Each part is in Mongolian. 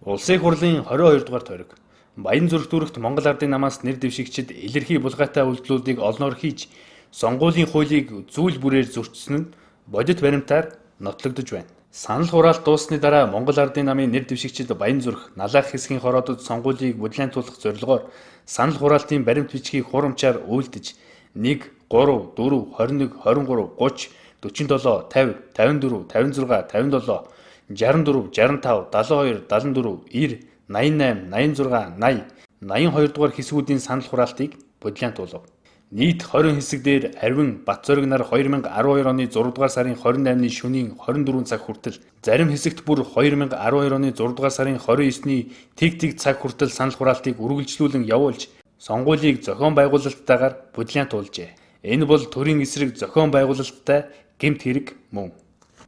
Улсын хурлын 22 дугаар тойрог. Баянзүрх дүүрэгт Монгол Ардын намаас нэр дэвшигчид илэрхий булгайтай үйлдэлүүдийг олноор хийж сонгуулийн хуулийг зүйл бүрээр зөрчсөн нь бодит баримтаар нотлогдож байна. Санал хураалт дууссаны дараа Монгол Ардын намын нэр дэвшигчид Баянзүрх, Налаах хэсгийн хороодод сонгуулийг бүдлэн туулах зорилгоор санал хураалтын баримт бичгийг хурамчаар үйлдэж 1, 3, 4, 21, 23, 30, 47, 50, 54, 56, 57, 64, 65, 72, 74, 90, 88, 86, 80, 82 дугаар хэсгүүдийн санал хураалтыг бүдлэн туулав. Нийт 20 хэсэг дээр Ариван Батзориг нар 2012 оны 6 дугаар сарын 28-ны шөнийн 24 цаг хүртэл, зарим хэсэгт бүр 2012 оны 6 дугаар сарын 29-ний тэг тэг цаг хүртэл санал хураалтыг үргэлжлүүлэн явуулж сонгуулийг зохион байгуулалттайгаар бүдлэн туулжээ. Энэ бол төрийн эсрэг зохион байгуулалттай гэмт хэрэг мөн.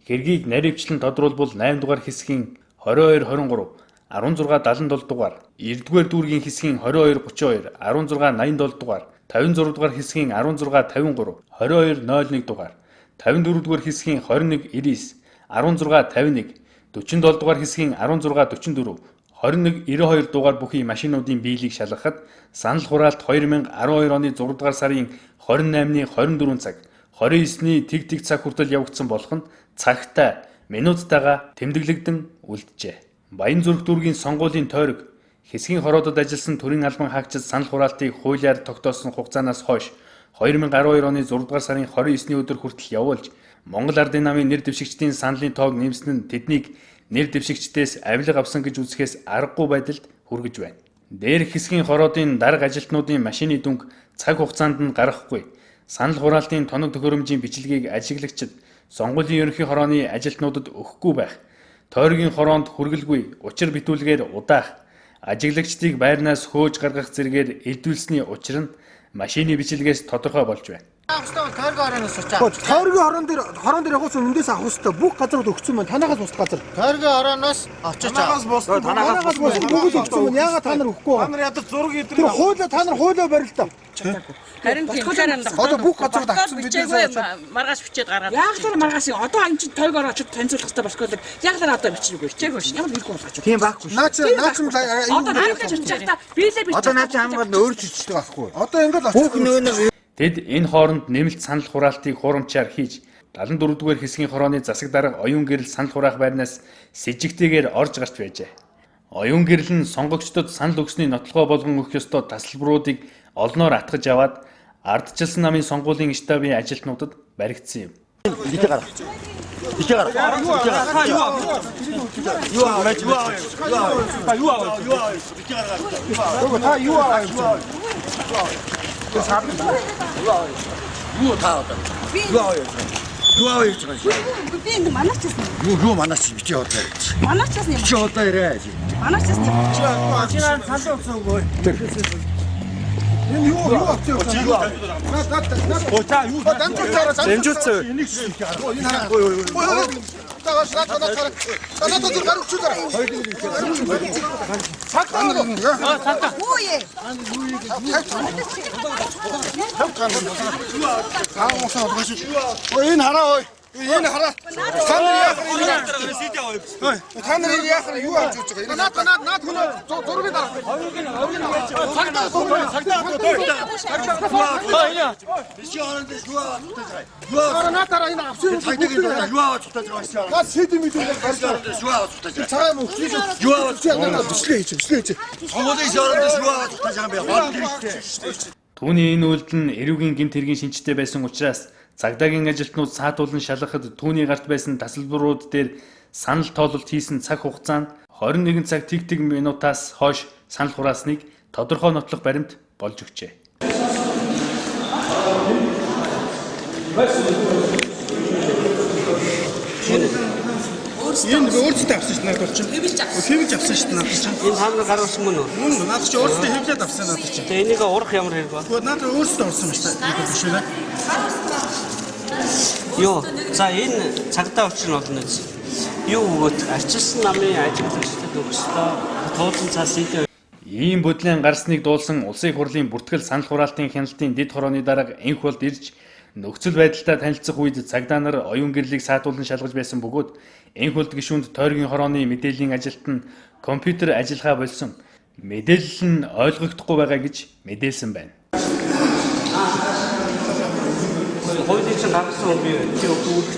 Хэргийг наривчлан тодруулбал 8 дугаар хэсгийн 22 23 16 77 дугаар, 9 дугаар дүүргийн хэсгийн 22 32 16 87 дугаар, 56 дугаар хэсгийн 16 53 22 01 дугаар, 54 дугаар хэсгийн 21 99 16 51 47 дугаар хэсгийн 16 44 21 92 дугаар бүхий машинуудын биелийг шалгахад санал хураалт 2012 оны 6 дугаар сарын 28-ны 24 цаг 29-ний тэг тэг цаг хүртэл явагдсан болох нь цагтай минуттайгаа тэмдэглэгдэн үлджээ. Баянзүрх дүүргийн сонгуулийн тойрог хэсгийн хороодод ажилласан төрийн албан хаагчид санал хураалтыг хуулиар тогтоосон хугацаанаас хойш 2012 оны 6 дугаар сарын 29-ний өдөр хүртэл явуулж Монгол Ардын намын нэр дэвшигчдийн саналын тоог нэмсэн нь тэднийг нэр дэвшигчдээс авилга авсан гэж үзэхээс аргагүй байдалд хүргэж байна. Дээрх хэсгийн хороодын дарга ажилтнуудын машины дүнг цаг хугацаанд нь гаргахгүй, санал хураалтын тоног төхөөрөмжийн бичлэгийг ажиглагчид сонгуулийн ерөнхий хорооны ажилтнуудад өгөхгүй байх, тойргийн хороонд хүргэлгүй учир битүүлгээр удаах, ажиглагчдыг байрнаас хөөж гаргах зэрэгээр элдүүлсний учир нь машины бичлэгээс тодорхой болж байна. Тойргийн хорон дээр явах үндээс авах хэрэгтэй. Бүх газрууд өгсөн байна. Танахаас бус газар. Тойргийн хорооноос очиж танахаас бус бүгд өгсөн байна. Яагаад та нар өгөхгүй байгаа? Та нар ядаж зураг идэх. Тэр хуулиа та нар хуулиа барилтаа. Харин тийм. Одоо бүх газрууд авсан бидээс маргааш бичээд гаргаад. Яг л маргааш одоо энэ чинь тойргоор очиж танилцуулах хэрэгтэй болохоор яг л одоо бичээгүй. Бичээгүй ш. Ямар хэрэггүй болгож. Тийм байхгүй ш. Наач наач одоо наач бичиж та биелээ бичиж. Одоо наач хамгаал нь өөрчилчихдэг байхгүй. Одоо ингээд бүх нөгөө Тэд энэ хооронд нэмэлт санал хураалтыг хурамчаар хийж 74 дугаар хэсгийн хорооны засаг дарга оюун гэрэл санал хураах байрнаас сэжигтэйгээр орж гарч байжээ. Оюун гэрэл нь сонгогчдод санал өгсөний нотлогоо болгон өгөх ёстой тасалбаруудыг олноор атгаж аваад ардчилсан намын сонгуулийн штабын ажилтнуудад баригдсан юм. Битээ гарах. Битээ гарах. Юу юу аваач юу аваа. Юу аваа. Юу аваа. Битээ гарах. Та юу аваа. Юу та одоо? Юу аваа яаж байгаа? Юу аваа яаж байгаа? Би энэ манайчаас нь. Юу манайч бичээ хотлоо гэж. Манайчаас нь. Бичээ хотлоо ирээ. Манайчаас нь. Чи санал өгсөнгүй. Энэ юу авчих вэ? Наад наад наад. Оо та юу? Дамжуулцаараа дамжуулцаа. Энийг энэ хараа. Та наад наад хараа. Та надад зүр гар өгчүүл. Цагтаа. Цагтаа. Үгүй ээ. Аа уусаа болгоош. Ой энэ хараа ой. Энэ хараа. Та нар яах вэ? Та нар яах вэ? Юу авч үзэж байгаа? Наад наад наад хүн зургийг дарах. Цагтаа цагтаа. Биши оронд юу аваад цутаж байгаа. Юу аваад наатаараа энэ авсан цагтаа юу аваад цутаж байгаа шээ. Наад сэд юм идэв гарч оронд юу аваад цутаж байгаа. Цагаан өгч. Юу аваад бичлээ хийж бичлээ хийж. Сонгуулийн оронд юу аваад цутаж байгаа юм бэ? Гол хэрэгтэй. Түүний энэ үйлдэл нь эрүүгийн гэмт хэргийн шинжтэй байсан учраас цагдаагийн ажилтнууд саатуулан шалгахад түүний гарт байсан тасалбарууд дээр санал тоололт хийсэн цаг хугацаа нь 21 цаг тэг тэг минутаас хойш санал хураасныг тодорхой нотлох баримт болж өгчээ. Энэ өөрсдөө авсан шүү дээ надад чинь. Хэвлж авсан шүү дээ надад чинь. Энэ та нар гаргасан мөн үү? Мөн надад чинь өөрсдөө хэвлээд авсан надад чинь. Тэгээ энийг урах ямар хэрэг вэ? Тэгвэл надад өөрсдөө урсан ба шүү дээ. Биш үү? Юу? За энэ цагдаа учир нь болно гэсэн. Юу өгөөд арчилсан намын ажиглагчдад өгсдөө туулан цаас идэ. Ийм бүдлэн гарсныг дуулсан Улсын хурлын бүртгэл санал хураалтын хяналтын дэд хорооны дарга энх болд ирж нөхцөл байдалтай танилцах үед цагдаа нар оюун гэрлийг саатуулан шалгаж байсан бөгөөд Энх хулд гишүүнд тойргийн хорооны мэдээллийн ажилт нь компьютер ажиллагаа болсон. Мэдээлэл нь ойлгогдохгүй байгаа гэж мэдээлсэн байна. Хуулийн чинь гаргасан хүн би чи өгөх.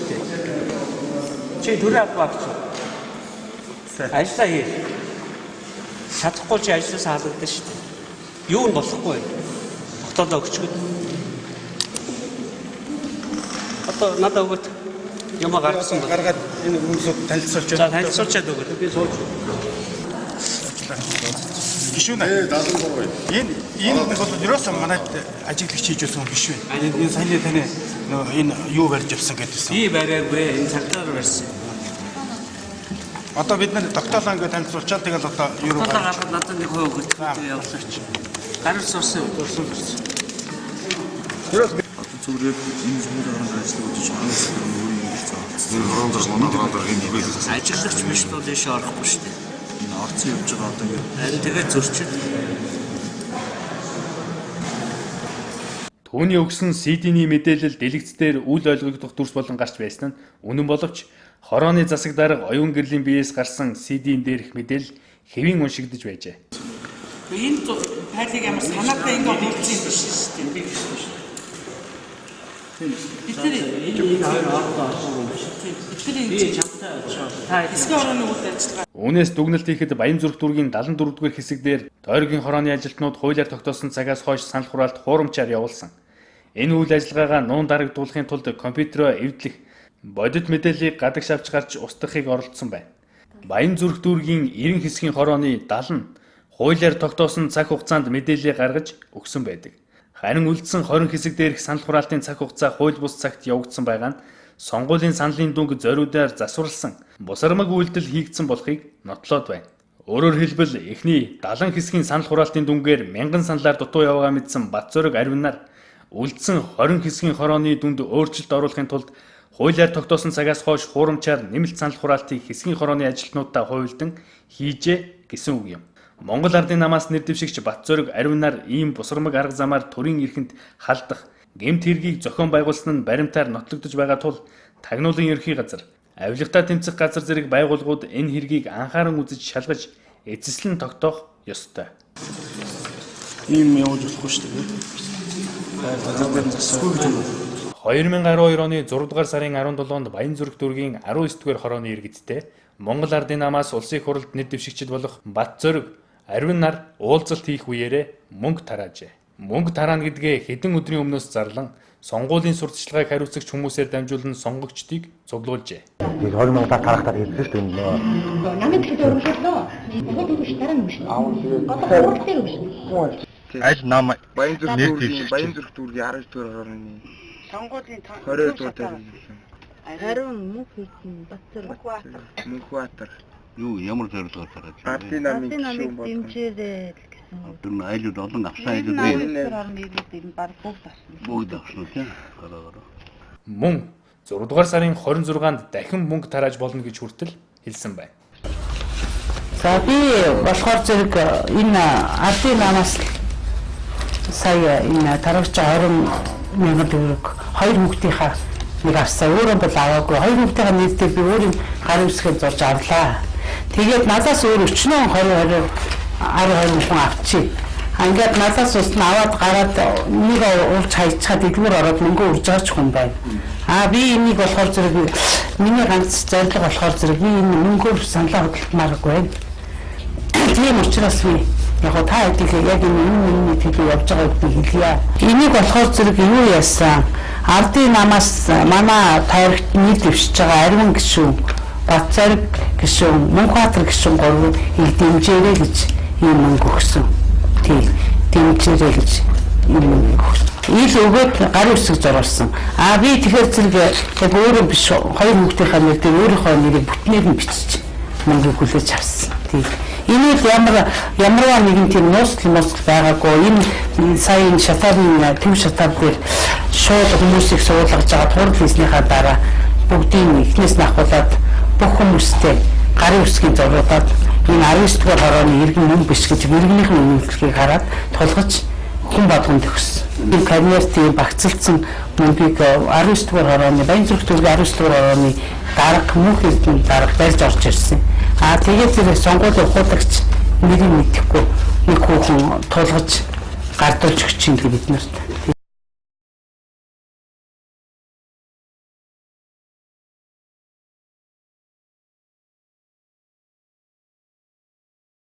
Чи төрийн албаа авчих. Ажлаа хий. Чадахгүй чи ажлаас халагдана шүү дээ. Юу нь болохгүй. Тогтоолоо өгчгöd. Одоо надад өгөөд юм гаргасан бол гаргаад энэ хүмүүсүүд танилцуулж байна. За танилцуулчаад өгөөд би сууж. Гишүүн 73. Энэ бол ерөөсөө манайд ажиглагч хийж байсан хүн биш вэ? Энэ саяны таны нөө энэ юу барьж авсан гэдээсэн. Би бариагүй. Энэ цагдаар барьсан. Одоо бид нэр тогтоолоо ингээд танилцуулчаад тэгэл одоо юу гаргаж гаргаад надад нэг хувь өгөөд явуулаач. Гарал сурсан. Сурсан сурсан. Одоо зүгээр яг энэ зүйлээр оронд ажиллаж үзэж байгаа юм өөр юм гэж зовлон. Энэ хорон зураг манай хорон зургийн нүгээс ажиглагч биш бол ийшээ орохгүй шүү дээ. Энэ орцсон явж байгаа одоо ингээд харин тэгээд зөрчил. Түүний өгсөн CD-ний мэдээлэл дэлгэц дээр үл ойлгогдох дүрс болон гарч байсан нь үнэн боловч хорооны засаг дарга оюун гэрлийн биеэс гарсан CD-н дээрх мэдээлэл хэвийн уншигдаж байжээ. Энэ файлыг ямар санаатай ингэ оруулсан юм биш шүү дээ. Бид нар энэ хоёр ордоо орсон юм биш. Бид нар би чамтай очихоор та хэсгийн орооны үйл ажиллагаа. Үүнээс дүгнэлт хийхэд Баянзүрх дүүргийн 74-р хэсэг дээр тойргийн хорооны ажилтнууд хуулиар тогтоосон цагаас хойш санал хураалт хуурамчаар явуулсан. Энэ үйл ажиллагаагаа нуун дарагдуулахын тулд компьютероо эвдлэх, бодит мэдээллийг гадагш авч гарч устгахыг оролдсон байна. Баянзүрх дүүргийн 90 хэсгийн хорооны 70 нь хуулиар тогтоосон цаг хугацаанд мэдээллийг гаргаж өгсөн байдаг. Харин үлдсэн 20 хэсэг дээрх санал хураалтын цаг хугацаа хууль бус цагт явагдсан байгаа нь сонгуулийн саналын дүнг зориудаар засварласан бусармаг үйлдэл хийгдсэн болохыг нотлоод байна. Өөрөөр хэлбэл эхний 70 хэсгийн санал хураалтын дүнгээр мянган саналаар дутуу яваагаа мэдсэн Батзөрөг аривнаар үлдсэн 20 хэсгийн хорооны дүнд өөрчлөлт оруулахын тулд хуулиар тогтоосон цагаас хойш хуурамчаар нэмэлт санал хураалтыг хэсгийн хорооны ажилтнуудаа хувилдан хийжээ гэсэн үг юм. Монгол ардын намаас нэр дэвшигч Батзөрөг аривнаар ийм бусармаг арга замаар төрийн эрхэнд халдах гэмт хэргийг зохион байгуулсан нь баримтаар нотлогдож байгаа тул тагнуулын ерөнхий газар, авилгатай тэмцэх газар зэрэг байгууллагууд энэ хэргийг анхааран үзэж шалгаж эцэслэн тогтоох ёстой. Ийм явуулж болохгүй шүү дээ. Газар дээр засахгүй гэж юм. 2012 оны 6 дугаар сарын 17-нд Баянзүрх дүүргийн 19 дугаар хорооны иргэдтэй Монгол ардын намаас улсын хурлд нэр дэвшигчид болох Батзөрөг аривн нар уулзалт хийх үеэрээ мөнгө тараажээ. Мөнгө тараана гэдгээ хэдэн өдрийн өмнөөс зарлан сонгуулийн сурталчилгааг хариуцагч хүмүүсээр дамжуулан сонгогчдыг цуглуулжээ. Би 20,000 тарахтаар хэлсэн шүү дээ. Намын төлөө өргөжлөө. Угууд өгш дараа нь өгш. Одоо хурлын өгш. Аль нам Баянзүрх дүүргийн 19 дугаар хорооны сонгуулийн 22 дугаар тойрог. Ариун мөнх хийсэн Батзөрөг. Мөнхбаатар. Юу ямар зорилгоор тарааж байна? Ардын намын гишүүн болгон. Дэмжээрэй л гэсэн. Тэр нь айлууд олон авсан айлууд бий. Орон иргэд баг бүгд авсан. Бүгд авсан үү тийм. Гараа. Мөн 6 дугаар сарын 26-нд дахин мөнгө тарааж болно гэж хүртэл хэлсэн байна. За би болохоор зэрэг энэ ардын намаас сая энэ тарагч 20,000 төгрөг хоёр хүүхдийнхаа нэг авсан. Өөрөө бол аваагүй. Хоёр хүүхдийнхаа нэр дээр би өөрийн гарын үсгээр зурж авлаа. Тэгээд надаас өөр өчнөө 20 20 20 хүн авчи. Ингээд надаас ус нь аваад гараад нэг уулж хайчаад дэлгүүр ороод мөнгө үрж байгаа ч хүн байна. Аа би энийг болохоор зэрэг миний ганц зорилго болохоор зэрэг би энэ мөнгөөр саналаа хөдөлмааргүй байна. Тийм учраас би яг та хэдийг яг энэ өмнө төлөө явж байгааг би хэлье. Энийг болохоор зэрэг юу яасан? Ардын намаас манай тойрогт нийт дэвшиж байгаа ариун гишүүн, Батзөрөг гишүүн, Мөнхбаатар гишүүн гурвыг дэмжээрэй гэж ийм мөнгө өгсөн. Тийм дэмжээрэй гэж ийм мөнгө өгсөн. Ил өгөөд гарын үсэг зурулсан. Аа би тэгэхээр зэрэг яг өөрөө биш хоёр хүүхдийнхаа нэр дээр өөрийнхөө нэрийг бүтнээр нь бичиж мөнгө хүлээж авсан. Тийм. Энэ л ямарваа нэгэн тийм нууцлал байгаагүй. Энэ сая энэ шатааны төв шатаар дээр шууд хүмүүсийг суулгаж байгаа хурал хийснийхаа дараа бүгдийн эхнээс нь ахуулаад бүх хүмүүстэй гарын үсгийг зуруулаад энэ 19 дугаар хорооны иргэн мөн биш гэж иргэнийхэн үнэмлэхийг хараад тулгаж Хүн болгон төгссөн. Энэ кабинет тийм багцлцсан мөнгийг 19 дугаар хорооны Баянзүрх төвийн 19 дугаар хорооны дарга мөнх эрдэнэ дарга барьж орж ирсэн. Аа тэгээд тэр сонгуулийн ухуулагч нэрийг мэдэхгүй нэг хүүхэн тулгаж гардуулж өгч юм бид нарт.